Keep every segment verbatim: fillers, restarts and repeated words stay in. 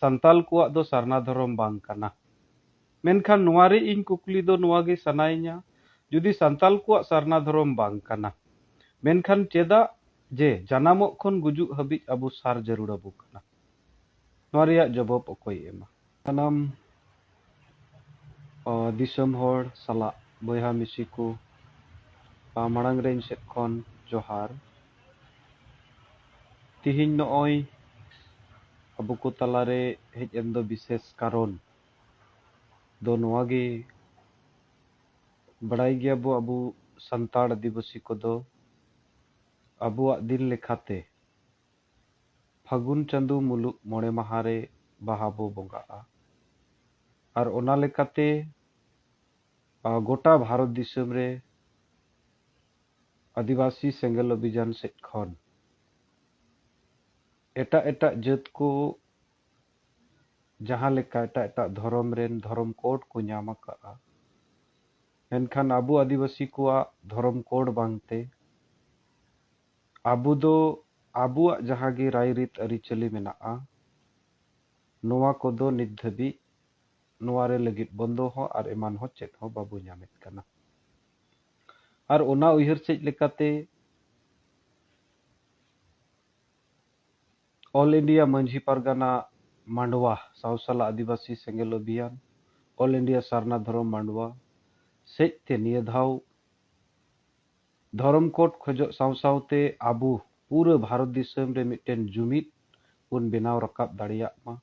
ᱥᱟᱱᱛᱟᱞ ᱠᱚᱣᱟᱜ ᱫᱚ ᱥᱟᱨᱱᱟ ᱫᱷᱚᱨᱚᱢ ᱵᱟᱝ ᱠᱟᱱᱟ᱾ ᱢᱮᱱᱠᱷᱟᱱ ᱱᱚᱣᱟ ᱨᱮ ᱤᱧ ᱠᱩᱠᱞᱤ ᱫᱚ ᱱᱚᱣᱟ ᱜᱮ ᱥᱟᱱᱟᱭᱤᱧᱟ, ᱡᱩᱫᱤ ᱥᱟᱱᱛᱟᱞ ᱠᱚᱣᱟᱜ ᱥᱟᱨᱱᱟ ᱫᱷᱚᱨᱚᱢ ᱵᱟᱝ ᱠᱟᱱᱟ, ᱢᱮᱱᱠᱷᱟᱱ ᱪᱮᱫᱟᱜ ᱡᱮ ᱡᱟᱱᱟᱢᱚᱜ ᱠᱷᱚᱱ ᱜᱩᱡᱩᱜ ᱦᱟᱹᱵᱤᱡ ᱟᱵᱚ ᱥᱟᱨ ᱡᱟᱹᱨᱩᱲ ᱟᱵᱚ ᱠᱟᱱᱟ? ᱱᱚᱣᱟ ᱨᱮᱭᱟᱜ ᱡᱚᱵᱚᱵ ᱚᱠᱚᱭ ᱮᱢᱟ? ᱥᱟᱱᱟᱢ, ᱚ, ᱫᱤᱥᱚᱢ ᱦᱚᱲ ᱥᱟᱞᱟᱜ ᱵᱚᱭᱦᱟ ᱢᱤᱥᱤ ᱠᱚ, ᱟ, ᱢᱟᱲᱟᱝ ᱨᱮ ᱤᱧ ᱥᱮᱫ ᱠᱷᱚᱱ ᱡᱚᱦᱟᱨ᱾ ᱛᱤᱦᱤᱧ ᱱᱚᱜᱼᱚᱭ ᱟᱵᱚ ᱠᱚ ᱛᱟᱞᱟᱨᱮ ᱦᱮᱡ ᱮᱱ ᱫᱚ ᱵᱤᱥᱮᱥ ᱠᱟᱨᱚᱱ ᱫᱚ ᱱᱚᱣᱟ ᱜᱮ, ᱵᱟᱲᱟᱭ ᱜᱮᱭᱟᱵᱚ ᱟᱵᱚ ᱥᱟᱱᱛᱟᱲ ᱟᱹᱫᱤᱵᱟᱹᱥᱤ ᱠᱚᱫᱚ ᱟᱵᱚᱣᱟᱜ ᱫᱤᱱ ᱞᱮᱠᱟᱛᱮ ᱯᱷᱟᱹᱜᱩᱱ ᱪᱟᱸᱫᱳ ᱢᱩᱞᱩᱜ ᱢᱚᱬᱮ ᱢᱟᱦᱟ ᱨᱮ ᱵᱟᱦᱟ ᱵᱚ ᱵᱚᱸᱜᱟᱜᱼᱟ᱾ ᱟᱨ ᱚᱱᱟ ᱞᱮᱠᱟᱛᱮ, ᱟ, ᱜᱚᱴᱟ ᱵᱷᱟᱨᱚᱛ ᱫᱤᱥᱚᱢ ᱨᱮ ᱟᱹᱫᱤᱵᱟᱹᱥᱤ ᱥᱮᱸᱜᱮᱞ ᱚᱵᱷᱤᱡᱟᱱ ᱥᱮᱫ ᱠᱷᱚᱱ ᱮᱴᱟᱜ ᱮᱴᱟᱜ ᱡᱟᱹᱛ ᱠᱚ ᱡᱟᱦᱟᱸ ᱞᱮᱠᱟ ᱮᱴᱟᱜ ᱮᱴᱟᱜ ᱫᱷᱚᱨᱚᱢ ᱨᱮᱱ ᱫᱷᱚᱨᱚᱢ ᱠᱳᱰ ᱠᱚ ᱧᱟᱢ ᱟᱠᱟᱫᱼᱟ, ᱢᱮᱱᱠᱷᱟᱱ ᱟᱵᱚ ᱟᱹᱫᱤᱵᱟᱹᱥᱤ ᱠᱚᱣᱟᱜ ᱫᱷᱚᱨᱚᱢ ᱠᱳᱰ ᱵᱟᱝᱛᱮ ᱟᱵᱚ ᱫᱚ ᱟᱵᱚᱣᱟᱜ ᱡᱟᱦᱟᱸ ᱜᱮ ᱨᱟᱭᱨᱤᱛ ᱟᱹᱨᱤᱪᱟᱹᱞᱤ ᱢᱮᱱᱟᱜᱼᱟ, ᱱᱚᱣᱟ ᱠᱚᱫᱚ ᱱᱤᱛ ᱫᱷᱟᱹᱵᱤᱡ ᱱᱚᱣᱟ ᱨᱮ ᱞᱟᱹᱜᱤᱫ ᱵᱚᱱᱫᱚ ᱦᱚᱸ ᱟᱨ ᱮᱢᱟᱱ ᱦᱚᱸ ᱪᱮᱫ ᱦᱚᱸ ᱵᱟᱵᱚ ᱧᱟᱢᱮᱫ ᱠᱟᱱᱟ᱾ ᱟᱨ ᱚᱱᱟ ᱩᱭᱦᱟᱹᱨ ᱥᱮᱫ ᱞᱮᱠᱟᱛᱮ All India ᱢᱟᱹᱡᱷᱤ ᱯᱟᱨᱜᱟᱱᱟ ᱢᱟᱰᱣᱟ ᱥᱟᱶ ᱥᱟᱞᱟᱜ ᱟᱹᱫᱤᱵᱟᱹᱥᱤ ᱥᱮᱸᱜᱮᱞ ᱚᱵᱷᱤᱭᱟᱱ, All India ᱥᱟᱨᱱᱟ ᱫᱷᱚᱨᱚᱢ ᱢᱟᱰᱣᱟ ᱥᱮᱡ ᱛᱮ ᱱᱤᱭᱟᱹ ᱫᱷᱟᱣ ᱫᱷᱚᱨᱚᱢ ᱠᱳᱰ ᱠᱷᱚᱡᱚᱜ ᱥᱟᱶ ᱥᱟᱶᱛᱮ ᱟᱵᱚ ᱯᱩᱨᱟᱹ ᱵᱷᱟᱨᱚᱛ ᱫᱤᱥᱚᱢ ᱨᱮ ᱢᱤᱫᱴᱮᱱ ᱡᱩᱢᱤᱫ ᱵᱚᱱ ᱵᱮᱱᱟᱣ ᱨᱟᱠᱟᱵ ᱫᱟᱲᱮᱭᱟᱜ ᱢᱟ᱾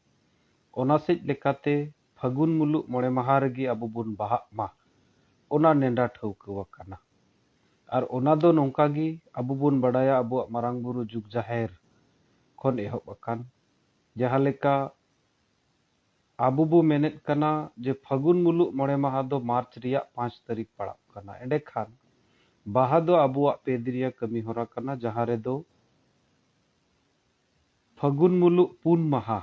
ᱚᱱᱟ ᱥᱮᱡ ᱞᱮᱠᱟᱛᱮ ᱯᱷᱟᱹᱜᱩᱱ ᱢᱩᱞᱩᱜ ᱢᱚᱬᱮ ᱢᱟᱦᱟ ᱨᱮᱜᱮ ᱟᱵᱚ ᱵᱚᱱ ᱵᱟᱦᱟᱜ ᱢᱟ, ᱚᱱᱟ ᱱᱮᱰᱟ ᱴᱷᱟᱹᱣᱠᱟᱹ ᱟᱠᱟᱱᱟ᱾ ᱟᱨ ᱚᱱᱟ ᱫᱚ ᱱᱚᱝᱠᱟ ᱜᱮ ᱟᱵᱚ ᱵᱚᱱ ᱵᱟᱰᱟᱭᱟ, ᱟᱵᱚᱣᱟᱜ ᱢᱟᱨᱟᱝ ᱵᱩᱨᱩ ᱡᱩᱜᱽ ᱡᱟᱦᱮᱨ ᱠᱷᱚᱱ ᱮᱦᱚᱵ ᱟᱠᱟᱱ, ᱡᱟᱦᱟᱸ ᱞᱮᱠᱟ ᱟᱵᱚ ᱵᱚ ᱢᱮᱱᱮᱫ ᱠᱟᱱᱟ ᱡᱮ ᱯᱷᱟᱹᱜᱩᱱ ᱢᱩᱞᱩᱜ ᱢᱚᱬᱮ ᱢᱟᱦᱟ ᱫᱚ ᱢᱟᱨᱪ ᱨᱮᱭᱟᱜ ᱯᱟᱸᱪ ᱛᱟᱹᱨᱤᱠᱷ ᱯᱟᱲᱟᱜ ᱠᱟᱱᱟ᱾ ᱮᱸᱰᱮᱠᱷᱟᱱ ᱵᱟᱦᱟ ᱫᱚ ᱟᱵᱚᱣᱟᱜ ᱯᱮ ᱫᱤᱱ ᱨᱮᱭᱟᱜ ᱠᱟᱹᱢᱤ ᱦᱚᱨᱟ ᱠᱟᱱᱟ, ᱡᱟᱦᱟᱸ ᱨᱮᱫᱚ ᱯᱷᱟᱹᱜᱩᱱ ᱢᱩᱞᱩᱜ ᱯᱩᱱ ᱢᱟᱦᱟ,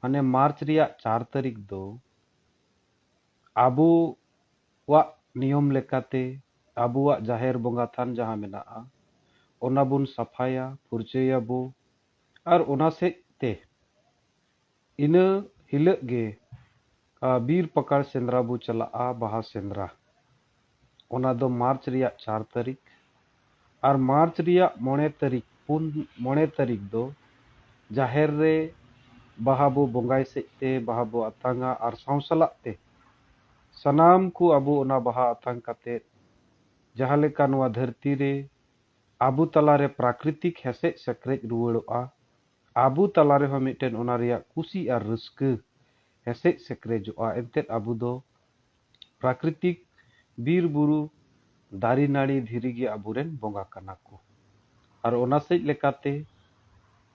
ᱢᱟᱱᱮ ᱢᱟᱨᱪ ᱨᱮᱭᱟᱜ ᱪᱟᱨ ᱛᱟᱹᱨᱤᱠᱷ ᱫᱚ ᱟᱵᱚᱣᱟᱜ ᱱᱤᱭᱚᱢ ᱞᱮᱠᱟᱛᱮ ᱟᱵᱚᱣᱟᱜ ᱡᱟᱦᱮᱨ ᱵᱚᱸᱜᱟ ᱛᱷᱟᱱ ᱡᱟᱦᱟᱸ ᱢᱮᱱᱟᱜᱼᱟ, ᱚᱱᱟ ᱵᱚᱱ ᱥᱟᱯᱷᱟᱭᱟ, ᱯᱷᱩᱨᱪᱟᱹᱭᱟᱵᱚ᱾ ᱟᱨ ᱚᱱᱟ ᱥᱮᱡ ᱛᱮ ᱤᱱᱟᱹ ᱦᱤᱞᱳᱜ ᱜᱮ ᱟᱨ ᱵᱤᱨ ᱯᱟᱠᱟᱲ ᱥᱮᱸᱫᱽᱨᱟ ᱵᱚ ᱪᱟᱞᱟᱜᱼᱟ, ᱵᱟᱦᱟ ᱥᱮᱸᱫᱽᱨᱟ᱾ ᱚᱱᱟ ᱫᱚ ᱢᱟᱨᱪ ᱨᱮᱭᱟᱜ ᱪᱟᱨ ᱛᱟᱹᱨᱤᱠᱷ᱾ ᱟᱨ ᱢᱟᱨᱪ ᱨᱮᱭᱟᱜ ᱢᱚᱬᱮ ᱛᱟᱹᱨᱤᱠᱷ, ᱯᱩᱱ, ᱢᱚᱬᱮ ᱛᱟᱹᱨᱤᱠᱷ ᱫᱚ ᱡᱟᱦᱮᱨ ᱨᱮ ᱵᱟᱦᱟ ᱵᱚ ᱵᱚᱸᱜᱟᱭ ᱥᱮᱫ ᱛᱮ ᱵᱟᱦᱟ ᱵᱚ ᱟᱛᱟᱝᱟ᱾ ᱟᱨ ᱥᱟᱶ ᱥᱟᱞᱟᱜ ᱛᱮ ᱥᱟᱱᱟᱢ ᱠᱚ ᱟᱵᱚ ᱚᱱᱟ ᱵᱟᱦᱟ ᱟᱛᱟᱝ ᱠᱟᱛᱮ ᱡᱟᱦᱟᱸ ᱞᱮᱠᱟ ᱱᱚᱣᱟ ᱫᱷᱟᱹᱨᱛᱤ ᱨᱮ ᱟᱵᱚ ᱛᱟᱞᱟᱨᱮ ᱯᱨᱟᱠᱨᱤᱛᱤᱠ ᱦᱮᱸᱥᱮᱡ ᱥᱮᱠᱨᱮᱡ ᱨᱩᱣᱟᱹᱲᱚᱜᱼᱟ, ᱟᱵᱚ ᱛᱟᱞᱟ ᱨᱮᱦᱚᱸ ᱢᱤᱫᱴᱮᱱ ᱚᱱᱟ ᱨᱮᱭᱟᱜ ᱠᱩᱥᱤ ᱟᱨ ᱨᱟᱹᱥᱠᱟᱹ ᱦᱮᱸᱥᱮᱡ ᱥᱮᱠᱨᱮᱡᱚᱜᱼᱟ᱾ ᱮᱱᱛᱮᱫ ᱟᱵᱚ ᱫᱚ ᱯᱨᱟᱠᱨᱤᱛᱤᱠ ᱵᱤᱨ ᱵᱩᱨᱩ ᱫᱟᱨᱮ ᱱᱟᱹᱲᱤ ᱫᱷᱤᱨᱤ ᱜᱮ ᱟᱵᱚᱨᱮᱱ ᱵᱚᱸᱜᱟ ᱠᱟᱱᱟ ᱠᱚ᱾ ᱟᱨ ᱚᱱᱟ ᱥᱮᱫ ᱞᱮᱠᱟᱛᱮ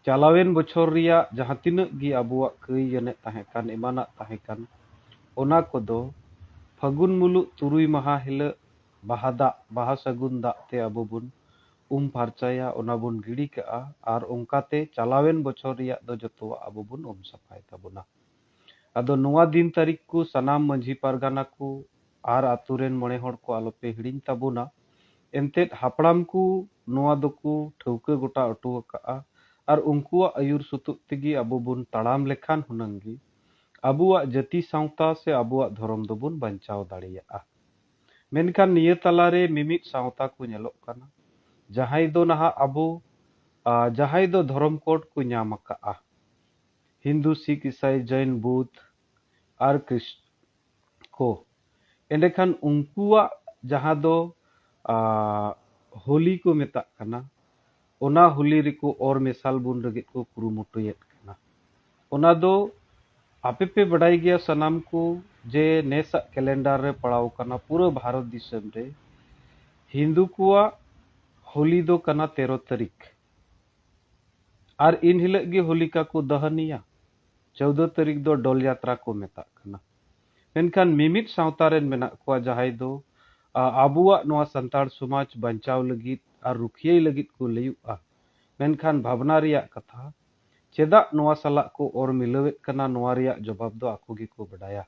ᱪᱟᱞᱟᱣᱮᱱ ᱵᱚᱪᱷᱚᱨ ᱨᱮᱭᱟᱜ ᱡᱟᱦᱟᱸ ᱛᱤᱱᱟᱹᱜ ᱜᱮ ᱟᱵᱚᱣᱟᱜ ᱠᱟᱹᱭ ᱮᱱᱮᱡ ᱛᱟᱦᱮᱸ ᱠᱟᱱ, ᱮᱢᱟᱱᱟᱜ ᱛᱟᱦᱮᱸ ᱠᱟᱱ, ᱚᱱᱟ ᱠᱚᱫᱚ ᱯᱷᱟᱹᱜᱩᱱ ᱢᱩᱞᱩᱜ ᱛᱩᱨᱩᱭ ᱢᱟᱦᱟ ᱦᱤᱞᱳᱜ ᱵᱟᱦᱟ ᱫᱟᱜ, ᱵᱟᱦᱟ ᱥᱟᱹᱜᱩᱱ ᱫᱟᱜ ᱛᱮ ᱟᱵᱚ ᱵᱚᱱ ᱩᱢ ᱯᱷᱟᱨᱪᱟᱭᱟ, ᱚᱱᱟ ᱵᱚᱱ ᱜᱤᱰᱤ ᱠᱟᱜᱼᱟ᱾ ᱟᱨ ᱚᱱᱠᱟᱛᱮ ᱪᱟᱞᱟᱣᱮᱱ ᱵᱚᱪᱷᱚᱨ ᱨᱮᱭᱟᱜ ᱫᱚ ᱡᱚᱛᱚᱣᱟᱜ ᱟᱵᱚ ᱵᱚᱱ ᱩᱢ ᱥᱟᱯᱷᱟᱭ ᱛᱟᱵᱚᱱᱟ᱾ ᱟᱫᱚ ᱱᱚᱣᱟ ᱫᱤᱱ ᱛᱟᱹᱨᱤᱠᱷ ᱠᱚ ᱥᱟᱱᱟᱢ ᱢᱟᱹᱡᱷᱤ ᱯᱟᱨᱜᱟᱱᱟ ᱠᱚ ᱟᱨ ᱟᱛᱳ ᱨᱮᱱ ᱢᱚᱬᱮ ᱦᱚᱲ ᱠᱚ ᱟᱞᱚᱯᱮ ᱦᱤᱲᱤᱧ ᱛᱟᱵᱚᱱᱟ᱾ ᱮᱱᱛᱮᱫ ᱦᱟᱯᱲᱟᱢ ᱠᱚ ᱱᱚᱣᱟ ᱫᱚᱠᱚ ᱴᱷᱟᱹᱣᱠᱟᱹ ᱜᱚᱴᱟ ᱦᱚᱴᱚ ᱟᱠᱟᱫᱼᱟ᱾ ᱟᱨ ᱩᱱᱠᱩᱣᱟᱜ ᱟᱹᱭᱩᱨ ᱥᱩᱛᱩᱜ ᱛᱮᱜᱮ ᱟᱵᱚ ᱵᱚᱱ ᱛᱟᱲᱟᱢ ᱞᱮᱠᱷᱟᱱ ᱦᱩᱱᱟᱹᱝ ᱜᱮ ᱟᱵᱚᱣᱟᱜ ᱡᱟᱹᱛᱤ ᱥᱟᱶᱛᱟ ᱥᱮ ᱟᱵᱚᱣᱟᱜ ᱫᱷᱚᱨᱚᱢ ᱫᱚᱵᱚᱱ ᱵᱟᱧᱪᱟᱣ ᱫᱟᱲᱮᱭᱟᱜᱼᱟ᱾ ᱢᱮᱱᱠᱷᱟᱱ ᱱᱤᱭᱟᱹ ᱛᱟᱞᱟᱨᱮ ᱢᱤᱢᱤᱫ ᱥᱟᱶᱛᱟ ᱠᱚ ᱧᱮᱞᱚᱜ ᱠᱟᱱᱟ, ᱡᱟᱦᱟᱸᱭ ᱫᱚ ᱱᱟᱦᱟᱜ ᱟᱵᱚ, ᱟ, ᱡᱟᱦᱟᱸᱭ ᱫᱚ ᱫᱷᱚᱨᱚᱢ ᱠᱳᱰ ᱠᱚ ᱧᱟᱢ ᱟᱠᱟᱫᱼᱟ, ᱦᱤᱱᱫᱩ, ᱥᱤᱠᱷ, ᱤᱥᱟᱭ, ᱡᱚᱭᱱ, ᱵᱩᱫᱷ ᱟᱨ ᱠᱨᱤᱥ-, ᱠᱚ᱾ ᱮᱸᱰᱮᱠᱷᱟᱱ ᱩᱱᱠᱩᱣᱟᱜ ᱡᱟᱦᱟᱸ ᱫᱚ, ᱟ, ᱦᱳᱞᱤ ᱠᱚ ᱢᱮᱛᱟᱜ ᱠᱟᱱᱟ, ᱚᱱᱟ ᱦᱳᱞᱤ ᱨᱮᱠᱚ ᱚᱨ ᱢᱮᱥᱟᱞ ᱵᱚᱱ ᱞᱟᱹᱜᱤᱫ ᱠᱚ ᱠᱩᱨᱩᱢᱩᱴᱩᱭᱮᱫ ᱠᱟᱱᱟ᱾ ᱚᱱᱟ ᱫᱚ ᱟᱯᱮ ᱯᱮ ᱵᱟᱰᱟᱭ ᱜᱮᱭᱟ ᱥᱟᱱᱟᱢ ᱠᱚ ᱡᱮ ᱱᱮᱥᱟᱜ ᱠᱮᱞᱮᱱᱰᱟᱨ ᱨᱮ ᱯᱟᱲᱟᱣ ᱠᱟᱱᱟ ᱯᱩᱨᱟᱹ ᱵᱷᱟᱨᱚᱛ ᱫᱤᱥᱚᱢ ᱨᱮ ᱦᱤᱱᱫᱩ ᱠᱚᱣᱟᱜ ᱦᱳᱞᱤ ᱫᱚ ᱠᱟᱱᱟ ᱛᱮᱨᱚ ᱛᱟᱹᱨᱤᱠᱷ᱾ ᱟᱨ ᱤᱱ ᱦᱤᱞᱳᱜ ᱜᱮ ᱦᱳᱞᱤᱠᱟ ᱠᱚ ᱫᱚᱦᱚᱱᱤᱭᱟ᱾ ᱪᱳᱣᱫᱚ ᱛᱟᱹᱨᱤᱠᱷ ᱫᱚ ᱰᱚᱞ ᱡᱟᱛᱨᱟ ᱠᱚ ᱢᱮᱛᱟᱜ ᱠᱟᱱᱟ᱾ ᱢᱮᱱᱠᱷᱟᱱ ᱢᱤᱢᱤᱫ ᱥᱟᱶᱛᱟ ᱨᱮᱱ ᱢᱮᱱᱟᱜ ᱠᱚᱣᱟ ᱡᱟᱦᱟᱸᱭ ᱫᱚ, ᱟ, ᱟᱵᱚᱣᱟᱜ ᱱᱚᱣᱟ ᱥᱟᱱᱛᱟᱲ ᱥᱚᱢᱟᱡᱽ ᱵᱟᱧᱪᱟᱣ ᱞᱟᱹᱜᱤᱫ ᱟᱨ ᱨᱩᱠᱷᱤᱭᱟᱹᱭ ᱞᱟᱹᱜᱤᱫ ᱠᱚ ᱞᱟᱹᱭᱩᱜᱼᱟ᱾ ᱢᱮᱱᱠᱷᱟᱱ ᱵᱷᱟᱵᱽᱱᱟ ᱨᱮᱭᱟᱜ ᱠᱟᱛᱷᱟ, ᱪᱮᱫᱟᱜ ᱱᱚᱣᱟ ᱥᱟᱞᱟᱜ ᱠᱚ ᱚᱨ ᱢᱤᱞᱟᱹᱣᱮᱫ ᱠᱟᱱᱟ, ᱱᱚᱣᱟ ᱨᱮᱭᱟᱜ ᱡᱚᱵᱟᱵ ᱫᱚ ᱟᱠᱚ ᱜᱮᱠᱚ ᱵᱟᱰᱟᱭᱟ᱾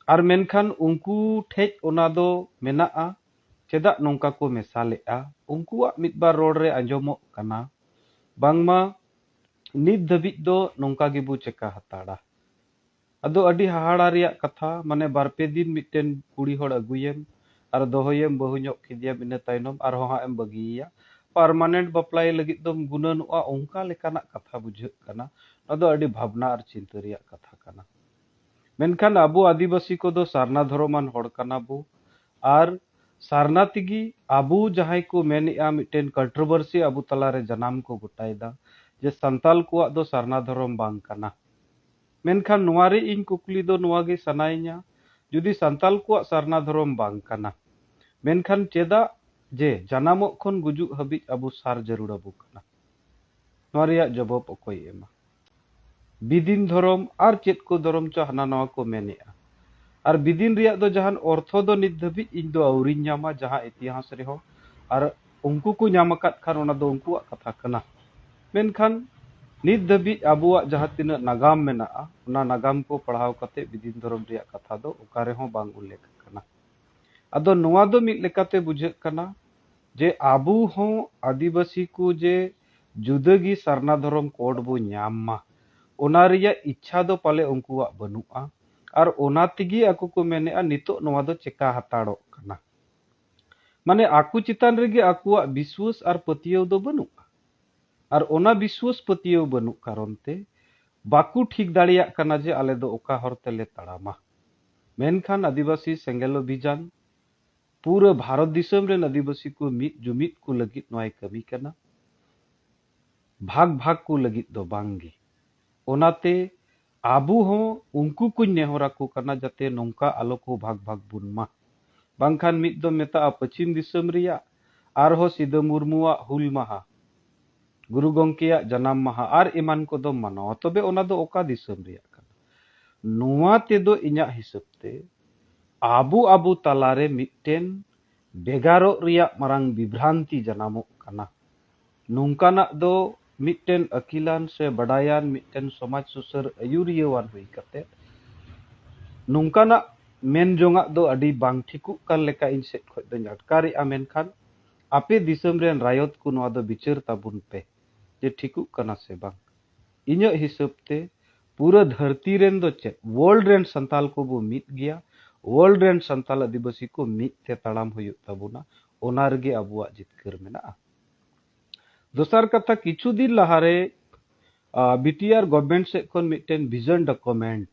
ᱟᱨ ᱢᱮᱱᱠᱷᱟᱱ ᱩᱱᱠᱩ ᱴᱷᱮᱡ ᱚᱱᱟ ᱫᱚ ᱢᱮᱱᱟᱜᱼᱟ, ᱪᱮᱫᱟᱜ ᱱᱚᱝᱠᱟ ᱠᱚ ᱢᱮᱥᱟᱞᱮᱫᱼᱟ? ᱩᱱᱠᱩᱣᱟᱜ ᱢᱤᱫ ᱵᱟᱨ ᱨᱚᱲ ᱨᱮ ᱟᱸᱡᱚᱢᱚᱜ ᱠᱟᱱᱟ, ᱵᱟᱝᱢᱟ ᱱᱤᱛ ᱫᱷᱟᱹᱵᱤᱡ ᱫᱚ ᱱᱚᱝᱠᱟ ᱜᱮᱵᱚ ᱪᱮᱠᱟ ᱦᱟᱛᱟᱲᱟ᱾ ᱟᱫᱚ ᱟᱹᱰᱤ ᱦᱟᱦᱟᱲᱟ ᱨᱮᱭᱟᱜ ᱠᱟᱛᱷᱟ, ᱢᱟᱱᱮ ᱵᱟᱨ ᱯᱮ ᱫᱤᱱ ᱢᱤᱫᱴᱮᱱ ᱠᱩᱲᱤ ᱦᱚᱲ ᱟᱹᱜᱩᱭᱮᱢ ᱟᱨ ᱫᱚᱦᱚᱭᱮᱢ, ᱵᱟᱹᱦᱩ ᱧᱚᱜ ᱠᱮᱫᱮᱭᱟᱢ, ᱤᱱᱟᱹ ᱛᱟᱭᱱᱚᱢ ᱟᱨᱦᱚᱸ ᱦᱟᱸᱜ ᱮᱢ ᱵᱟᱹᱜᱤᱭᱮᱭᱟ, ᱯᱟᱨᱢᱟᱱᱮᱱᱴ ᱵᱟᱯᱞᱟᱭ ᱞᱟᱹᱜᱤᱫ ᱫᱚᱢ ᱜᱩᱱᱟᱹᱱᱚᱜᱼᱟ, ᱚᱱᱠᱟ ᱞᱮᱠᱟᱱᱟᱜ ᱠᱟᱛᱷᱟ ᱵᱩᱡᱷᱟᱹᱜ ᱠᱟᱱᱟ᱾ ᱱᱚᱣᱟ ᱫᱚ ᱟᱹᱰᱤ ᱵᱷᱟᱵᱽᱱᱟ ᱟᱨ ᱪᱤᱱᱛᱟᱹ ᱨᱮᱭᱟᱜ ᱠᱟᱛᱷᱟ ᱠᱟᱱᱟ᱾ ᱢᱮᱱᱠᱷᱟᱱ ᱟᱵᱚ ᱟᱹᱫᱤᱵᱟᱹᱥᱤ ᱠᱚᱫᱚ ᱥᱟᱨᱱᱟ ᱫᱷᱚᱨᱚᱢᱟᱱ ᱦᱚᱲ ᱠᱟᱱᱟ ᱵᱚ, ᱟᱨ ᱥᱟᱨᱱᱟ ᱛᱮᱜᱮ ᱟᱵᱚ ᱡᱟᱦᱟᱸᱭ ᱠᱚ ᱢᱮᱱᱮᱫᱼᱟ, ᱢᱤᱫᱴᱮᱱ ᱠᱚᱱᱴᱨᱳᱵᱷᱟᱨᱥᱤ ᱟᱵᱚ ᱛᱟᱞᱟᱨᱮ ᱡᱟᱱᱟᱢ ᱠᱚ ᱜᱚᱴᱟᱭᱮᱫᱟ ᱡᱮ ᱥᱟᱱᱛᱟᱞ ᱠᱚᱣᱟᱜ ᱫᱚ ᱥᱟᱨᱱᱟ ᱫᱷᱚᱨᱚᱢ ᱵᱟᱝ ᱠᱟᱱᱟ᱾ ᱢᱮᱱᱠᱷᱟᱱ ᱱᱚᱣᱟ ᱨᱮ ᱤᱧ ᱠᱩᱠᱞᱤ ᱫᱚ ᱱᱚᱣᱟ ᱜᱮ ᱥᱟᱱᱟᱭᱤᱧᱟ, ᱡᱩᱫᱤ ᱥᱟᱱᱛᱟᱞ ᱠᱚᱣᱟᱜ ᱥᱟᱨᱱᱟ ᱫᱷᱚᱨᱚᱢ ᱵᱟᱝ ᱠᱟᱱᱟ, ᱢᱮᱱᱠᱷᱟᱱ ᱪᱮᱫᱟᱜ ᱡᱮ ᱡᱟᱱᱟᱢᱚᱜ ᱠᱷᱚᱱ ᱜᱩᱡᱩᱜ ᱦᱟᱹᱵᱤᱡ ᱟᱵᱚ ᱥᱟᱨ ᱡᱟᱹᱨᱩᱲ ᱟᱵᱚ ᱠᱟᱱᱟ? ᱱᱚᱣᱟ ᱨᱮᱭᱟᱜ ᱡᱚᱵᱚᱵ ᱚᱠᱚᱭ ᱮᱢᱟ? ᱵᱤᱫᱤᱱ ᱫᱷᱚᱨᱚᱢ ᱟᱨ ᱪᱮᱫ ᱠᱚ ᱫᱷᱚᱨᱚᱢ ᱪᱚ ᱦᱟᱱᱟ ᱱᱟᱣᱟ ᱠᱚ ᱢᱮᱱᱮᱜᱼᱟ᱾ ᱟᱨ ᱵᱤᱫᱤᱱ ᱨᱮᱭᱟᱜ ᱫᱚ ᱡᱟᱦᱟᱱ ᱚᱨᱛᱷᱚ ᱫᱚ ᱱᱤᱛ ᱫᱷᱟᱹᱵᱤᱡ ᱤᱧ ᱫᱚ ᱟᱹᱣᱨᱤᱧ ᱧᱟᱢᱟ, ᱡᱟᱦᱟᱸ ᱤᱛᱤᱦᱟᱥ ᱨᱮᱦᱚᱸ᱾ ᱟᱨ ᱩᱱᱠᱩ ᱠᱚ ᱧᱟᱢ ᱟᱠᱟᱫ ᱠᱷᱟᱱ ᱚᱱᱟ ᱫᱚ ᱩᱱᱠᱩᱣᱟᱜ ᱠᱟᱛᱷᱟ ᱠᱟᱱᱟ᱾ ᱢᱮᱱᱠᱷᱟᱱ ᱱᱤᱛ ᱫᱷᱟᱹᱵᱤᱡ ᱟᱵᱚᱣᱟᱜ ᱡᱟᱦᱟᱸ ᱛᱤᱱᱟᱹᱜ ᱱᱟᱜᱟᱢ ᱢᱮᱱᱟᱜᱼᱟ, ᱚᱱᱟ ᱱᱟᱜᱟᱢ ᱠᱚ ᱯᱟᱲᱦᱟᱣ ᱠᱟᱛᱮ ᱵᱤᱫᱤᱱ ᱫᱷᱚᱨᱚᱢ ᱨᱮᱭᱟᱜ ᱠᱟᱛᱷᱟ ᱫᱚ ᱚᱠᱟ ᱨᱮᱦᱚᱸ ᱵᱟᱝ ᱩᱞᱞᱮᱠᱷ ᱟᱠᱟᱱᱟ᱾ ᱟᱫᱚ ᱱᱚᱣᱟ ᱫᱚ ᱢᱤᱫ ᱞᱮᱠᱟᱛᱮ ᱵᱩᱡᱷᱟᱹᱜ ᱠᱟᱱᱟ ᱡᱮ ᱟᱵᱚ ᱦᱚᱸ ᱟᱹᱫᱤᱵᱟᱹᱥᱤ ᱠᱚ ᱡᱮ ᱡᱩᱫᱟᱹ ᱜᱮ ᱥᱟᱨᱱᱟ ᱫᱷᱚᱨᱚᱢ ᱠᱳᱰ ᱵᱚ ᱧᱟᱢ ᱢᱟ, ᱚᱱᱟ ᱨᱮᱭᱟᱜ ᱤᱪᱪᱷᱟ ᱫᱚ ᱯᱟᱞᱮ ᱩᱱᱠᱩᱣᱟᱜ ᱵᱟᱹᱱᱩᱜᱼᱟ᱾ ᱟᱨ ᱚᱱᱟ ᱛᱮᱜᱮ ᱟᱠᱚ ᱠᱚ ᱢᱮᱱᱮᱜᱼᱟ, ᱱᱤᱛᱚᱜ ᱱᱚᱣᱟ ᱫᱚ ᱪᱮᱠᱟ ᱦᱟᱛᱟᱲᱚᱜ ᱠᱟᱱᱟ? ᱢᱟᱱᱮ ᱟᱠᱚ ᱪᱮᱛᱟᱱ ᱨᱮᱜᱮ ᱟᱠᱚᱣᱟᱜ ᱵᱤᱥᱣᱟᱹᱥ ᱟᱨ ᱯᱟᱹᱛᱭᱟᱹᱣ ᱫᱚ ᱵᱟᱹᱱᱩᱜᱼᱟ᱾ ᱟᱨ ᱚᱱᱟ ᱵᱤᱥᱣᱟᱹᱥ ᱯᱟᱹᱛᱭᱟᱹᱣ ᱵᱟᱹᱱᱩᱜ ᱠᱟᱨᱚᱱ ᱛᱮ ᱵᱟᱠᱚ ᱴᱷᱤᱠ ᱫᱟᱲᱮᱭᱟᱜ ᱠᱟᱱᱟ ᱡᱮ ᱟᱞᱮ ᱫᱚ ᱚᱠᱟ ᱦᱚᱨ ᱛᱮᱞᱮ ᱛᱟᱲᱟᱢᱟ᱾ ᱢᱮᱱᱠᱷᱟᱱ ᱟᱹᱫᱤᱵᱟᱹᱥᱤ ᱥᱮᱸᱜᱮᱞ ᱚᱵᱷᱤᱡᱟᱱ ᱯᱩᱨᱟᱹ ᱵᱷᱟᱨᱚᱛ ᱫᱤᱥᱚᱢ ᱨᱮᱱ ᱟᱹᱫᱤᱵᱟᱹᱥᱤ ᱠᱚ ᱢᱤᱫ ᱡᱩᱢᱤᱫ ᱠᱚ ᱞᱟᱹᱜᱤᱫ ᱱᱚᱣᱟᱭ ᱠᱟᱹᱢᱤ ᱠᱟᱱᱟ, ᱵᱷᱟᱜᱽ ᱵᱷᱟᱜᱽ ᱠᱚ ᱞᱟᱹᱜᱤᱫ ᱫᱚ ᱵᱟᱝ ᱜᱮ᱾ ᱚᱱᱟᱛᱮ ᱟᱵᱚ ᱦᱚᱸ ᱩᱱᱠᱩ ᱠᱚᱧ ᱱᱮᱦᱚᱨ ᱟᱠᱚ ᱠᱟᱱᱟ ᱡᱟᱛᱮ ᱱᱚᱝᱠᱟ ᱟᱞᱚ ᱠᱚ ᱵᱷᱟᱜᱽ ᱵᱷᱟᱜᱽ ᱵᱚᱱ ᱢᱟ᱾ ᱵᱟᱝᱠᱷᱟᱱ ᱢᱤᱫ ᱫᱚᱢ ᱢᱮᱛᱟᱜᱼᱟ ᱯᱚᱪᱷᱤᱢ ᱫᱤᱥᱚᱢ ᱨᱮᱭᱟᱜ, ᱟᱨᱦᱚᱸ ᱥᱤᱫᱟᱹ ᱢᱩᱨᱢᱩᱣᱟᱜ ᱦᱩᱞ ᱢᱟᱦᱟ, ᱜᱩᱨᱩ ᱜᱚᱢᱠᱮᱭᱟᱜ ᱡᱟᱱᱟᱢ ᱢᱟᱦᱟ ᱟᱨ ᱮᱢᱟᱱ ᱠᱚᱫᱚ ᱢᱟᱱᱟᱣᱟ, ᱛᱚᱵᱮ ᱚᱱᱟ ᱫᱚ ᱚᱠᱟ ᱫᱤᱥᱚᱢ ᱨᱮᱭᱟᱜ ᱠᱟᱱᱟ? ᱱᱚᱣᱟ ᱛᱮᱫᱚ ᱤᱧᱟᱹᱜ ᱦᱤᱥᱟᱹᱵ ᱛᱮ ᱟᱵᱚ ᱟᱵᱚ ᱛᱟᱞᱟᱨᱮ ᱢᱤᱫᱴᱮᱱ ᱵᱷᱮᱜᱟᱨᱚᱜ ᱨᱮᱭᱟᱜ ᱢᱟᱨᱟᱝ ᱵᱤᱵᱷᱨᱟᱱᱛᱤ ᱡᱟᱱᱟᱢᱚᱜ ᱠᱟᱱᱟ᱾ ᱱᱚᱝᱠᱟᱱᱟᱜ ᱫᱚ ᱢᱤᱫᱴᱮᱱ ᱟᱹᱠᱤᱞᱟᱱ ᱥᱮ ᱵᱟᱰᱟᱭᱟᱱ ᱢᱤᱫᱴᱮᱱ ᱥᱚᱢᱟᱡᱽ ᱥᱩᱥᱟᱹᱨ ᱟᱹᱭᱩᱨᱤᱭᱟᱹᱣᱟᱱ ᱦᱩᱭ ᱠᱟᱛᱮ ᱱᱚᱝᱠᱟᱱᱟᱜ ᱢᱮᱱ ᱡᱚᱝᱟᱜ ᱫᱚ ᱟᱹᱰᱤ ᱵᱟᱝ ᱴᱷᱤᱠᱚᱜ ᱠᱟᱱ ᱞᱮᱠᱟ ᱤᱧ ᱥᱮᱫ ᱠᱷᱚᱱ ᱫᱚᱧ ᱟᱴᱠᱟᱨᱮᱜᱼᱟ᱾ ᱢᱮᱱᱠᱷᱟᱱ ᱟᱯᱮ ᱫᱤᱥᱚᱢ ᱨᱮᱱ ᱨᱟᱭᱚᱛ ᱠᱚ ᱱᱚᱣᱟ ᱫᱚ ᱵᱤᱪᱟᱹᱨ ᱛᱟᱵᱚᱱ ᱯᱮ ᱡᱮ ᱴᱷᱤᱠᱚᱜ ᱠᱟᱱᱟ ᱥᱮ ᱵᱟᱝ᱾ ᱤᱧᱟᱹᱜ ᱦᱤᱥᱟᱹᱵ ᱛᱮ ᱯᱩᱨᱟᱹ ᱫᱷᱟᱹᱨᱛᱤ ᱨᱮᱱ ᱫᱚ ᱪᱮᱫ, ᱣᱟᱨᱞᱰ ᱨᱮᱱ ᱥᱟᱱᱛᱟᱞ ᱠᱚᱵᱚ ᱢᱤᱫ ᱜᱮᱭᱟ᱾ ᱣᱟᱨᱞᱰ ᱨᱮᱱ ᱥᱟᱱᱛᱟᱞ ᱟᱹᱫᱤᱵᱟᱹᱥᱤ ᱠᱚ ᱢᱤᱫ ᱛᱮ ᱛᱟᱲᱟᱢ ᱦᱩᱭᱩᱜ ᱛᱟᱵᱚᱱᱟ᱾ ᱚᱱᱟ ᱨᱮᱜᱮ ᱟᱵᱚᱣᱟᱜ ᱡᱤᱛᱠᱟᱹᱨ ᱢᱮᱱᱟᱜᱼᱟ᱾ ᱫᱚᱥᱟᱨ ᱠᱟᱛᱷᱟ, ᱠᱤᱪᱷᱩ ᱫᱤᱱ ᱞᱟᱦᱟᱨᱮ ᱵᱤ ᱴᱤ ᱟᱨ ᱜᱚᱵᱷᱢᱮᱱᱴ ᱥᱮᱫ ᱠᱷᱚᱱ ᱢᱤᱫᱴᱮᱱ ᱵᱷᱤᱡᱚᱱ ᱰᱚᱠᱩᱢᱮᱱᱴ,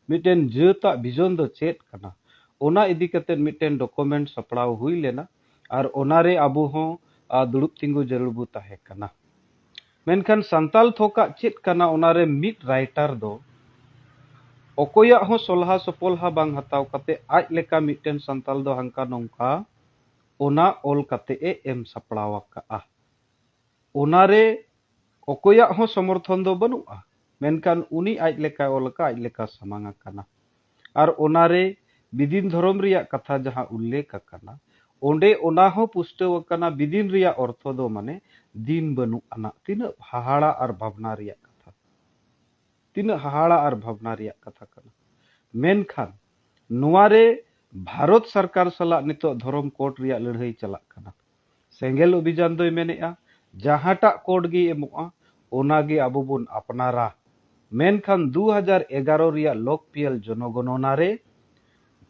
ᱢᱤᱫᱴᱮᱱ ᱡᱟᱹᱛᱟᱜ ᱵᱷᱤᱡᱚᱱ ᱫᱚ ᱪᱮᱫ ᱠᱟᱱᱟ, ᱚᱱᱟ ᱤᱫᱤ ᱠᱟᱛᱮ ᱢᱤᱫᱴᱮᱱ ᱰᱚᱠᱩᱢᱮᱱᱴ ᱥᱟᱯᱲᱟᱣ ᱦᱩᱭ ᱞᱮᱱᱟ᱾ ᱟᱨ ᱚᱱᱟᱨᱮ ᱟᱵᱚ ᱦᱚᱸ ᱟᱨ ᱫᱩᱲᱩᱵ ᱛᱤᱸᱜᱩ ᱡᱟᱹᱨᱩᱲ ᱵᱚ ᱛᱟᱦᱮᱸ ᱠᱟᱱᱟ᱾ ᱢᱮᱱᱠᱷᱟᱱ ᱥᱟᱱᱛᱟᱞ ᱛᱷᱚᱠᱟᱜ ᱪᱮᱫ ᱠᱟᱱᱟ, ᱚᱱᱟᱨᱮ ᱢᱤᱫ ᱨᱟᱭᱴᱟᱨ ᱫᱚ ᱚᱠᱚᱭᱟᱜ ᱦᱚᱸ ᱥᱚᱞᱦᱟ ᱥᱚᱯᱚᱞᱦᱟ ᱵᱟᱝ ᱦᱟᱛᱟᱣ ᱠᱟᱛᱮ ᱟᱡ ᱞᱮᱠᱟ ᱢᱤᱫᱴᱮᱱ ᱥᱟᱱᱛᱟᱞ ᱫᱚ ᱦᱟᱱᱠᱟ ᱱᱚᱝᱠᱟ ᱚᱱᱟ ᱚᱞ ᱠᱟᱛᱮ ᱮ ᱮᱢ ᱥᱟᱯᱲᱟᱣ ᱟᱠᱟᱫᱼᱟ᱾ ᱚᱱᱟᱨᱮ ᱚᱠᱚᱭᱟᱜ ᱦᱚᱸ ᱥᱚᱢᱚᱨᱛᱷᱚᱱ ᱫᱚ ᱵᱟᱹᱱᱩᱜᱼᱟ, ᱢᱮᱱᱠᱷᱟᱱ ᱩᱱᱤ ᱟᱡ ᱞᱮᱠᱟᱭ ᱚᱞ ᱟᱠᱟᱫ, ᱟᱡ ᱞᱮᱠᱟ ᱥᱟᱢᱟᱝ ᱟᱠᱟᱱᱟ᱾ ᱟᱨ ᱚᱱᱟᱨᱮ ᱵᱤᱫᱤᱱ ᱫᱷᱚᱨᱚᱢ ᱨᱮᱭᱟᱜ ᱠᱟᱛᱷᱟ ᱡᱟᱦᱟᱸ ᱩᱞᱞᱮᱠᱷ ᱟᱠᱟᱱᱟ, ᱚᱸᱰᱮ ᱚᱱᱟ ᱦᱚᱸ ᱯᱩᱥᱴᱟᱹᱣ ᱟᱠᱟᱱᱟ, ᱵᱤᱫᱤᱱ ᱨᱮᱭᱟᱜ ᱚᱨᱛᱷᱚ ᱫᱚ ᱢᱟᱱᱮ ᱫᱤᱱ ᱵᱟᱹᱱᱩᱜ ᱟᱱᱟᱜ᱾ ᱛᱤᱱᱟᱹᱜ ᱦᱟᱦᱟᱲᱟ ᱟᱨ ᱵᱷᱟᱵᱽᱱᱟ ᱨᱮᱭᱟᱜ ᱠᱟᱛᱷᱟ, ᱛᱤᱱᱟᱹᱜ ᱦᱟᱦᱟᱲᱟ ᱟᱨ ᱵᱷᱟᱵᱽᱱᱟ ᱨᱮᱭᱟᱜ ᱠᱟᱛᱷᱟ ᱠᱟᱱᱟ᱾ ᱢᱮᱱᱠᱷᱟᱱ ᱱᱚᱣᱟ ᱨᱮ ᱵᱷᱟᱨᱚᱛ ᱥᱚᱨᱠᱟᱨ ᱥᱟᱞᱟᱜ ᱱᱤᱛᱚᱜ ᱫᱷᱚᱨᱚᱢ ᱠᱳᱰ ᱨᱮᱭᱟᱜ ᱞᱟᱹᱲᱦᱟᱹᱭ ᱪᱟᱞᱟᱜ ᱠᱟᱱᱟ᱾ ᱥᱮᱸᱜᱮᱞ ᱚᱵᱷᱤᱡᱟᱱ ᱫᱚᱭ ᱢᱮᱱᱮᱫᱼᱟ, ᱡᱟᱦᱟᱸᱴᱟᱜ ᱠᱳᱰ ᱜᱮ ᱮᱢᱚᱜᱼᱟ, ᱚᱱᱟ ᱜᱮ ᱟᱵᱚ ᱵᱚᱱ ᱟᱯᱱᱟᱨᱟ᱾ ᱢᱮᱱᱠᱷᱟᱱ ᱫᱩ ᱦᱟᱡᱟᱨ ᱮᱜᱟᱨᱚ ᱨᱮᱭᱟᱜ ᱞᱳᱠᱯᱤᱭᱟᱞ ᱡᱚᱱᱚᱜᱚᱱᱚᱱᱟ ᱨᱮ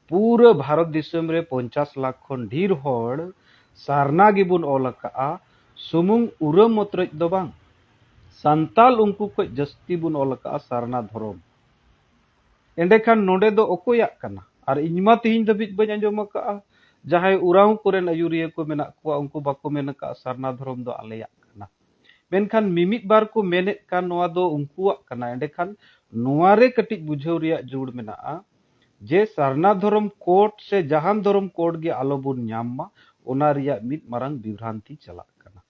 ᱯᱩᱨᱟᱹ ᱵᱷᱟᱨᱚᱛ ᱫᱤᱥᱚᱢ ᱨᱮ ᱯᱚᱧᱪᱟᱥ ᱞᱟᱠᱷ ᱠᱷᱚᱱ ᱰᱷᱮᱨ ᱦᱚᱲ ᱥᱟᱨᱱᱟ ᱜᱮᱵᱚᱱ ᱚᱞ ᱟᱠᱟᱫᱼᱟ᱾ ᱥᱩᱢᱩᱝ ᱩᱨᱟᱹᱢ ᱢᱚᱛᱨᱚᱡ ᱫᱚ ᱵᱟᱝ, ᱥᱟᱱᱛᱟᱞ ᱩᱱᱠᱩ ᱠᱷᱚᱱ ᱡᱟᱹᱥᱛᱤ ᱵᱚᱱ ᱚᱞ ᱟᱠᱟᱫᱼᱟ ᱥᱟᱨᱱᱟ ᱫᱷᱚᱨᱚᱢ᱾ ᱮᱸᱰᱮᱠᱷᱟᱱ ᱱᱚᱰᱮ ᱫᱚ ᱚᱠᱚᱭᱟᱜ ᱠᱟᱱᱟ? ᱟᱨ ᱤᱧ ᱢᱟ ᱛᱮᱦᱮᱧ ᱫᱷᱟᱹᱵᱤᱡ ᱵᱟᱹᱧ ᱟᱸᱡᱚᱢ ᱟᱠᱟᱫᱼᱟ ᱡᱟᱦᱟᱸᱭ ᱩᱨᱟᱣ ᱠᱚᱨᱮᱱ ᱟᱹᱭᱩᱨᱤᱭᱟᱹ ᱠᱚ ᱢᱮᱱᱟᱜ ᱠᱚᱣᱟ, ᱩᱱᱠᱩ ᱵᱟᱠᱚ ᱢᱮᱱ ᱟᱠᱟᱫᱼᱟ ᱥᱟᱨᱱᱟ ᱫᱷᱚᱨᱚᱢ ᱫᱚ ᱟᱞᱮᱭᱟᱜ ᱠᱟᱱᱟ᱾ ᱢᱮᱱᱠᱷᱟᱱ ᱢᱤᱢᱤᱫ ᱵᱟᱨ ᱠᱚ ᱢᱮᱱᱮᱫ ᱠᱟᱱ ᱱᱚᱣᱟ ᱫᱚ ᱩᱱᱠᱩᱣᱟᱜ ᱠᱟᱱᱟ᱾ ᱮᱸᱰᱮᱠᱷᱟᱱ ᱱᱚᱣᱟ ᱨᱮ ᱠᱟᱹᱴᱤᱡ ᱵᱩᱡᱷᱟᱹᱣ ᱨᱮᱭᱟᱜ ᱡᱟᱹᱨᱩᱲ ᱢᱮᱱᱟᱜᱼᱟ ᱡᱮ ᱥᱟᱨᱱᱟ ᱫᱷᱚᱨᱚᱢ ᱠᱳᱰ ᱥᱮ ᱡᱟᱦᱟᱱ ᱫᱷᱚᱨᱚᱢ ᱠᱳᱰ ᱜᱮ ᱟᱞᱚ ᱵᱚᱱ ᱧᱟᱢ ᱢᱟ, ᱚᱱᱟ ᱨᱮᱭᱟᱜ ᱢᱤᱫ ᱢᱟᱨᱟᱝ ᱵᱤᱵᱷᱨᱟᱱᱛᱤ ᱪᱟᱞᱟᱜ ᱠᱟᱱᱟ᱾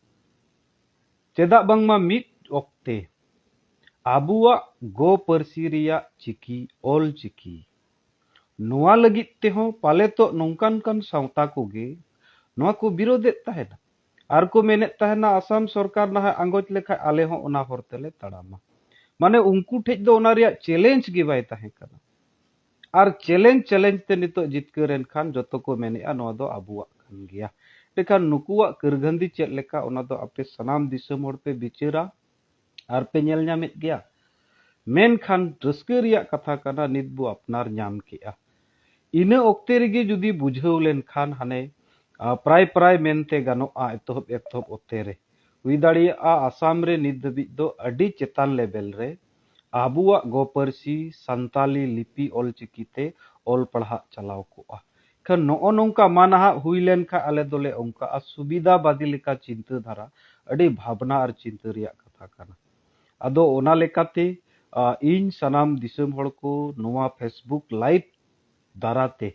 ᱪᱮᱫᱟᱜ ᱵᱟᱝᱢᱟ ᱢᱤᱫ ᱚᱠᱛᱮ ᱟᱵᱚᱣᱟᱜ ᱜᱚ ᱯᱟᱹᱨᱥᱤ ᱨᱮᱭᱟᱜ ᱪᱤᱠᱤ, ᱚᱞ ᱪᱤᱠᱤ, ᱱᱚᱣᱟ ᱞᱟᱹᱜᱤᱫ ᱛᱮᱦᱚᱸ ᱯᱟᱞᱮᱛᱚᱜ ᱱᱚᱝᱠᱟᱱ ᱠᱟᱱ ᱥᱟᱶᱛᱟ ᱠᱚᱜᱮ ᱱᱚᱣᱟ ᱠᱚ ᱵᱤᱨᱳᱫᱮᱫ ᱛᱟᱦᱮᱱᱟ᱾ ᱟᱨ ᱠᱚ ᱢᱮᱱᱮᱫ ᱛᱟᱦᱮᱱᱟ, ᱟᱥᱟᱢ ᱥᱚᱨᱠᱟᱨ ᱱᱟᱦᱟᱜ ᱟᱸᱜᱚᱪ ᱞᱮᱠᱷᱟᱡ ᱟᱞᱮ ᱦᱚᱸ ᱚᱱᱟ ᱦᱚᱨ ᱛᱮᱞᱮ ᱛᱟᱲᱟᱢᱟ᱾ ᱢᱟᱱᱮ ᱩᱱᱠᱩ ᱴᱷᱮᱡ ᱫᱚ ᱚᱱᱟ ᱨᱮᱭᱟᱜ ᱪᱮᱞᱮᱧᱡᱽ ᱜᱮ ᱵᱟᱭ ᱛᱟᱦᱮᱸ ᱠᱟᱱᱟ᱾ ᱟᱨ ᱪᱮᱞᱮᱧᱡᱽ ᱪᱮᱞᱮᱧᱡᱽ ᱛᱮ ᱱᱤᱛᱚᱜ ᱡᱤᱛᱠᱟᱹᱨ ᱮᱱ ᱠᱷᱟᱱ ᱡᱚᱛᱚ ᱠᱚ ᱢᱮᱱᱮᱫᱼᱟ ᱱᱚᱣᱟ ᱫᱚ ᱟᱵᱚᱣᱟᱜ ᱠᱟᱱ ᱜᱮᱭᱟ᱾ ᱮᱱᱠᱷᱟᱱ ᱱᱩᱠᱩᱣᱟᱜ ᱠᱟᱹᱨᱜᱷᱟᱹᱱᱫᱤ ᱪᱮᱫ ᱞᱮᱠᱟ, ᱚᱱᱟ ᱫᱚ ᱟᱯᱮ ᱥᱟᱱᱟᱢ ᱫᱤᱥᱚᱢ ᱦᱚᱲ ᱯᱮ ᱵᱤᱪᱟᱹᱨᱟ᱾ ᱟᱨ ᱯᱮ ᱧᱮᱞ ᱧᱟᱢᱮᱫ ᱜᱮᱭᱟ᱾ ᱢᱮᱱᱠᱷᱟᱱ ᱨᱟᱹᱥᱠᱟᱹ ᱨᱮᱭᱟᱜ ᱠᱟᱛᱷᱟ ᱠᱟᱱᱟ, ᱱᱤᱛ ᱵᱚ ᱟᱯᱱᱟᱨ ᱧᱟᱢ ᱠᱮᱜᱼᱟ᱾ ᱤᱱᱟᱹ ᱚᱠᱛᱮ ᱨᱮᱜᱮ ᱡᱩᱫᱤ ᱵᱩᱡᱷᱟᱹᱣ ᱞᱮᱱᱠᱷᱟᱱ ᱦᱟᱱᱮ, ᱟ, ᱯᱨᱟᱭ ᱯᱨᱟᱭ ᱢᱮᱱᱛᱮ ᱜᱟᱱᱚᱜᱼᱟ, ᱮᱛᱚᱦᱚᱵ ᱮᱛᱚᱦᱚᱵ ᱚᱠᱛᱮ ᱨᱮ ᱦᱩᱭ ᱫᱟᱲᱮᱭᱟᱜᱼᱟ ᱟᱥᱟᱢ ᱨᱮ ᱱᱤᱛ ᱫᱷᱟᱹᱵᱤᱡ ᱫᱚ ᱟᱹᱰᱤ ᱪᱮᱛᱟᱱ ᱞᱮᱵᱮᱞ ᱨᱮ ᱟᱵᱚᱣᱟᱜ ᱜᱚ ᱯᱟᱹᱨᱥᱤ ᱥᱟᱱᱛᱟᱞᱤ ᱞᱤᱯᱤ ᱚᱞ ᱪᱤᱠᱤ ᱛᱮ ᱚᱞ ᱯᱟᱲᱦᱟᱜ ᱪᱟᱞᱟᱣ ᱠᱚᱜᱼᱟ᱾ ᱠᱷᱟᱱ ᱱᱚᱜᱼᱚ ᱱᱚᱝᱠᱟ ᱢᱟ ᱱᱟᱦᱟᱜ ᱦᱩᱭ ᱞᱮᱱᱠᱷᱟᱱ ᱟᱞᱮ ᱫᱚᱞᱮ ᱚᱱᱠᱟᱜᱼᱟ, ᱥᱩᱵᱤᱫᱷᱟ ᱵᱟᱫᱤ ᱞᱮᱠᱟ ᱪᱤᱱᱛᱟᱹ ᱫᱷᱟᱨᱟ, ᱟᱹᱰᱤ ᱵᱷᱟᱵᱽᱱᱟ ᱟᱨ ᱪᱤᱱᱛᱟᱹ ᱨᱮᱭᱟᱜ ᱠᱟᱛᱷᱟ ᱠᱟᱱᱟ᱾ ᱟᱫᱚ ᱚᱱᱟ ᱞᱮᱠᱟᱛᱮ, ᱟ, ᱤᱧ ᱥᱟᱱᱟᱢ ᱫᱤᱥᱚᱢ ᱦᱚᱲ ᱠᱚ ᱱᱚᱣᱟ Facebook live ᱫᱟᱨᱟᱛᱮ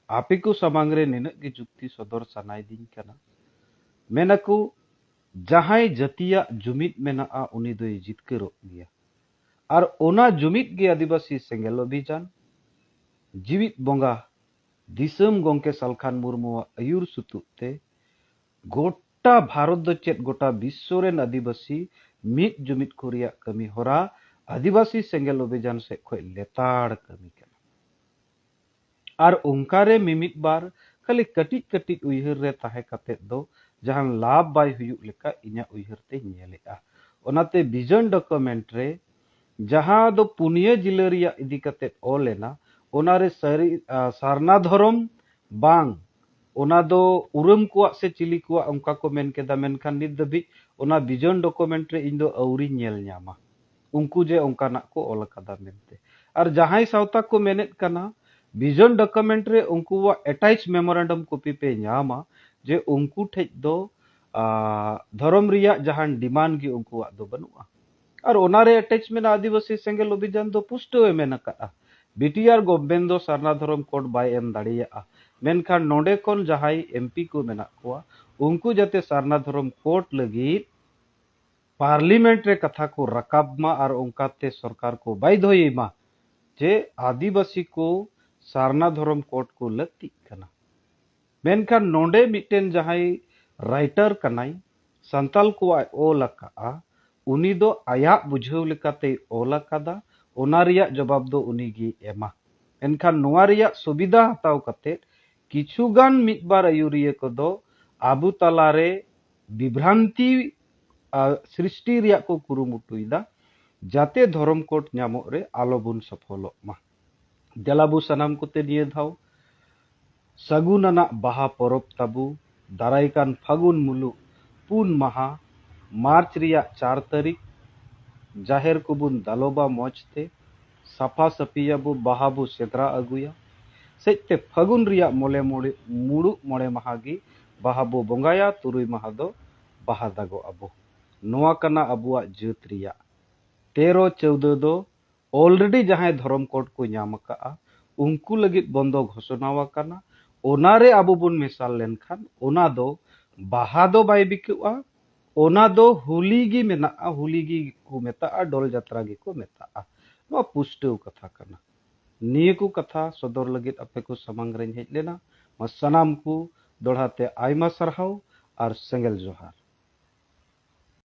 ᱟᱯᱮ ᱠᱚ ᱥᱟᱢᱟᱝ ᱨᱮ ᱱᱤᱱᱟᱹᱜ ᱜᱮ ᱡᱩᱠᱛᱤ ᱥᱚᱫᱚᱨ ᱥᱟᱱᱟᱭᱤᱫᱤᱧ ᱠᱟᱱᱟ᱾ ᱢᱮᱱᱟᱠᱚ, ᱡᱟᱦᱟᱸᱭ ᱡᱟᱹᱛᱤᱭᱟᱜ ᱡᱩᱢᱤᱫ ᱢᱮᱱᱟᱜᱼᱟ, ᱩᱱᱤ ᱫᱚᱭ ᱡᱤᱛᱠᱟᱹᱨᱚᱜ ᱜᱮᱭᱟ᱾ ᱟᱨ ᱚᱱᱟ ᱡᱩᱢᱤᱫ ᱜᱮ ᱟᱹᱫᱤᱵᱟᱹᱥᱤ ᱥᱮᱸᱜᱮᱞ ᱚᱵᱷᱤᱡᱟᱱ, ᱡᱤᱣᱤᱫ ᱵᱚᱸᱜᱟ ᱫᱤᱥᱚᱢ ᱜᱚᱢᱠᱮ ᱥᱟᱞᱠᱷᱟᱱ ᱢᱩᱨᱢᱩᱣᱟᱜ ᱟᱹᱭᱩᱨ ᱥᱩᱛᱩᱜ ᱛᱮ ᱜᱚᱴᱟ ᱵᱷᱟᱨᱚᱛ ᱫᱚ ᱪᱮᱫ, ᱜᱚᱴᱟ ᱵᱤᱥᱥᱚ ᱨᱮᱱ ᱟᱹᱫᱤᱵᱟᱹᱥᱤ ᱢᱤᱫ ᱡᱩᱢᱤᱫ ᱠᱚ ᱨᱮᱭᱟᱜ ᱠᱟᱹᱢᱤ ᱦᱚᱨᱟ ᱟᱹᱫᱤᱵᱟᱹᱥᱤ ᱥᱮᱸᱜᱮᱞ ᱚᱵᱷᱤᱡᱟᱱ ᱥᱮᱫ ᱠᱷᱚᱱ ᱞᱮᱛᱟᱲ ᱠᱟᱹᱢᱤ ᱠᱟᱱᱟ᱾ ᱟᱨ ᱚᱱᱠᱟ ᱨᱮ ᱢᱤᱢᱤᱫ ᱵᱟᱨ ᱠᱷᱟᱹᱞᱤ ᱠᱟᱹᱴᱤᱡ ᱠᱟᱹᱴᱤᱡ ᱩᱭᱦᱟᱹᱨ ᱨᱮ ᱛᱟᱦᱮᱸ ᱠᱟᱛᱮᱫ ᱫᱚ ᱡᱟᱦᱟᱱ ᱞᱟᱵᱷ ᱵᱟᱭ ᱦᱩᱭᱩᱜ ᱞᱮᱠᱟ ᱤᱧᱟᱹᱜ ᱩᱭᱦᱟᱹᱨ ᱛᱮᱧ ᱧᱮᱞᱮᱫᱼᱟ᱾ ᱚᱱᱟᱛᱮ vision document ᱨᱮ ᱡᱟᱦᱟᱸ ᱫᱚ ᱯᱩᱱᱭᱟᱹ ᱡᱤᱞᱟᱹ ᱨᱮᱭᱟᱜ ᱤᱫᱤ ᱠᱟᱛᱮᱫ ᱚᱞ ᱮᱱᱟ, ᱚᱱᱟᱨᱮ ᱥᱟᱹᱨᱤ, ᱟ, ᱥᱟᱨᱱᱟ ᱫᱷᱚᱨᱚᱢ ᱵᱟᱝ, ᱚᱱᱟ ᱫᱚ ᱩᱨᱟᱹᱢ ᱠᱚᱣᱟᱜ ᱥᱮ ᱪᱤᱞᱤ ᱠᱚᱣᱟᱜ ᱚᱱᱠᱟ ᱠᱚ ᱢᱮᱱ ᱠᱮᱫᱟ, ᱢᱮᱱᱠᱷᱟᱱ ᱱᱤᱛ ᱫᱷᱟᱹᱵᱤᱡ ᱚᱱᱟ vision document ᱨᱮ ᱤᱧ ᱫᱚ ᱟᱹᱣᱨᱤᱧ ᱧᱮᱞ ᱧᱟᱢᱟ ᱩᱱᱠᱩ ᱡᱮ ᱚᱱᱠᱟᱱᱟᱜ ᱠᱚ ᱚᱞ ᱟᱠᱟᱫᱟ ᱢᱮᱱᱛᱮ᱾ ᱟᱨ ᱡᱟᱦᱟᱸᱭ ᱥᱟᱶᱛᱟ ᱠᱚ ᱢᱮᱱᱮᱫ ᱠᱟᱱᱟ, vision document ᱨᱮ ᱩᱱᱠᱩᱣᱟᱜ attach memorandum copy ᱯᱮ ᱧᱟᱢᱟ ᱡᱮ ᱩᱱᱠᱩ ᱴᱷᱮᱡ ᱫᱚ, ᱟ, ᱫᱷᱚᱨᱚᱢ ᱨᱮᱭᱟᱜ ᱡᱟᱦᱟᱱ demand ᱜᱮ ᱩᱱᱠᱩᱣᱟᱜ ᱫᱚ ᱵᱟᱹᱱᱩᱜᱼᱟ᱾ ᱟᱨ ᱚᱱᱟᱨᱮ attach ᱢᱮᱱᱟᱜᱼᱟ, ᱟᱹᱫᱤᱵᱟᱹᱥᱤ ᱥᱮᱸᱜᱮᱞ ᱚᱵᱷᱤᱡᱟᱱ ᱫᱚ ᱯᱩᱥᱴᱟᱹᱣ ᱮ ᱢᱮᱱ ᱟᱠᱟᱫᱼᱟ᱾ B T R government ᱫᱚ ᱥᱟᱨᱱᱟ ᱫᱷᱚᱨᱚᱢ code ᱵᱟᱭ ᱮᱢ ᱫᱟᱲᱮᱭᱟᱜᱼᱟ, ᱢᱮᱱᱠᱷᱟᱱ ᱱᱚᱰᱮ ᱠᱷᱚᱱ ᱡᱟᱦᱟᱸᱭ M P ᱠᱚ ᱢᱮᱱᱟᱜ ᱠᱚᱣᱟ, ᱩᱱᱠᱩ ᱡᱟᱛᱮ ᱥᱟᱨᱱᱟ ᱫᱷᱚᱨᱚᱢ code ᱞᱟᱹᱜᱤᱫ parliament ᱨᱮ ᱠᱟᱛᱷᱟ ᱠᱚ ᱨᱟᱠᱟᱵ ᱢᱟ ᱟᱨ ᱚᱱᱠᱟᱛᱮ ᱥᱚᱨᱠᱟᱨ ᱠᱚ ᱵᱟᱭᱫᱷᱚᱭᱮ ᱢᱟ ᱡᱮ ᱟᱹᱫᱤᱵᱟᱹᱥᱤ ᱠᱚ ᱥᱟᱨᱱᱟ ᱫᱷᱚᱨᱚᱢ code ᱠᱚ ᱞᱟᱹᱠᱛᱤᱜ ᱠᱟᱱᱟ᱾ ᱢᱮᱱᱠᱷᱟᱱ ᱱᱚᱰᱮ ᱢᱤᱫᱴᱮᱱ ᱡᱟᱦᱟᱸᱭ writer ᱠᱟᱱᱟᱭ, ᱥᱟᱱᱛᱟᱞ ᱠᱚᱣᱟᱜ ᱚᱞ ᱟᱠᱟᱫᱼᱟ, ᱩᱱᱤ ᱫᱚ ᱟᱭᱟᱜ ᱵᱩᱡᱷᱟᱹᱣ ᱞᱮᱠᱟᱛᱮᱭ ᱚᱞ ᱟᱠᱟᱫᱟ, ᱚᱱᱟ ᱨᱮᱭᱟᱜ ᱡᱚᱵᱟᱵ ᱫᱚ ᱩᱱᱤ ᱜᱮᱭ ᱮᱢᱟ᱾ ᱮᱱᱠᱷᱟᱱ ᱱᱚᱣᱟ ᱨᱮᱭᱟᱜ ᱥᱩᱵᱤᱫᱷᱟ ᱦᱟᱛᱟᱣ ᱠᱟᱛᱮ ᱠᱤᱪᱷᱩ ᱜᱟᱱ ᱢᱤᱫ ᱵᱟᱨ ᱟᱹᱭᱩᱨᱤᱭᱟᱹ ᱠᱚᱫᱚ ᱟᱵᱚ ᱛᱟᱞᱟᱨᱮ ᱵᱤᱵᱷᱨᱟᱱᱛᱤ ᱟᱨ ᱥᱨᱤᱥᱴᱤ ᱨᱮᱭᱟᱜ ᱠᱚ ᱠᱩᱨᱩᱢᱩᱴᱩᱭᱮᱫᱟ, ᱡᱟᱛᱮ ᱫᱷᱚᱨᱚᱢ ᱠᱳᱰ ᱧᱟᱢᱚᱜ ᱨᱮ ᱟᱞᱚᱵᱚᱱ ᱥᱚᱯᱷᱚᱞᱚᱜ ᱢᱟ᱾ ᱫᱮᱞᱟᱵᱚ ᱥᱟᱱᱟᱢ ᱠᱚᱛᱮ ᱱᱤᱭᱟᱹ ᱫᱷᱟᱣ ᱥᱟᱹᱜᱩᱱ ᱟᱱᱟᱜ ᱵᱟᱦᱟ ᱯᱚᱨᱚᱵᱽ ᱛᱟᱵᱚ ᱫᱟᱨᱟᱭ ᱠᱟᱱ ᱯᱷᱟᱹᱜᱩᱱ ᱢᱩᱞᱩᱜ ᱯᱩᱱ ᱢᱟᱦᱟ, ᱢᱟᱨᱪ ᱨᱮᱭᱟᱜ ᱪᱟᱨ ᱛᱟᱹᱨᱤᱠᱷ, ᱡᱟᱦᱮᱨ ᱠᱚᱵᱚᱱ ᱫᱟᱞᱚᱵᱟ ᱢᱚᱡᱽ ᱛᱮ, ᱥᱟᱯᱷᱟ ᱥᱟᱹᱯᱷᱤᱭᱟᱵᱚ, ᱵᱟᱦᱟ ᱵᱚ ᱥᱮᱸᱫᱽᱨᱟ ᱟᱹᱜᱩᱭᱟ᱾ ᱥᱮᱡ ᱛᱮ ᱯᱷᱟᱹᱜᱩᱱ ᱨᱮᱭᱟᱜ ᱢᱚᱬᱮ ᱢᱚᱬᱮ ᱢᱩᱲᱩᱫ ᱢᱚᱬᱮ ᱢᱟᱦᱟ ᱜᱮ ᱵᱟᱦᱟ ᱵᱚ ᱵᱚᱸᱜᱟᱭᱟ, ᱛᱩᱨᱩᱭ ᱢᱟᱦᱟ ᱫᱚ ᱵᱟᱦᱟ ᱫᱟᱜᱚᱜ ᱟᱵᱚ᱾ ᱱᱚᱣᱟ ᱠᱟᱱᱟ ᱟᱵᱚᱣᱟᱜ ᱡᱟᱹᱛ ᱨᱮᱭᱟᱜ᱾ ᱛᱮᱨᱚ ᱪᱟᱹᱣᱫᱟᱹ ᱫᱚ already ᱡᱟᱦᱟᱸᱭ ᱫᱷᱚᱨᱚᱢ ᱠᱳᱰ ᱠᱚ ᱧᱟᱢ ᱟᱠᱟᱫᱼᱟ, ᱩᱱᱠᱩ ᱞᱟᱹᱜᱤᱫ ᱵᱚᱱᱫᱚ ᱜᱷᱳᱥᱚᱱᱟ ᱟᱠᱟᱱᱟ᱾ ᱚᱱᱟᱨᱮ ᱟᱵᱚ ᱵᱚᱱ ᱢᱮᱥᱟᱞ ᱞᱮᱱᱠᱷᱟᱱ, ᱚᱱᱟ ᱫᱚ ᱵᱟᱦᱟ ᱫᱚ ᱵᱟᱭ ᱵᱤᱠᱟᱹᱜᱼᱟ, ᱚᱱᱟ ᱫᱚ ᱦᱳᱞᱤ ᱜᱮ ᱢᱮᱱᱟᱜᱼᱟ, ᱦᱳᱞᱤ ᱜᱮ ᱠᱚ ᱢᱮᱛᱟᱜᱼᱟ, ᱰᱚᱞ ᱡᱟᱛᱨᱟ ᱜᱮᱠᱚ ᱢᱮᱛᱟᱜᱼᱟ᱾ ᱱᱚᱣᱟ ᱯᱩᱥᱴᱟᱹᱣ ᱠᱟᱛᱷᱟ ᱠᱟᱱᱟ᱾ ᱱᱤᱭᱟᱹ ᱠᱚ ᱠᱟᱛᱷᱟ ᱥᱚᱫᱚᱨ ᱞᱟᱹᱜᱤᱫ ᱟᱯᱮ ᱠᱚ ᱥᱟᱢᱟᱝ ᱨᱮᱧ ᱦᱮᱡ ᱞᱮᱱᱟ᱾ ᱢᱟ ᱥᱟᱱᱟᱢ ᱠᱚ ᱫᱚᱲᱦᱟ ᱛᱮ ᱟᱭᱢᱟ ᱥᱟᱨᱦᱟᱣ ᱟᱨ ᱥᱮᱸᱜᱮᱞ ᱡᱚᱦᱟᱨ᱾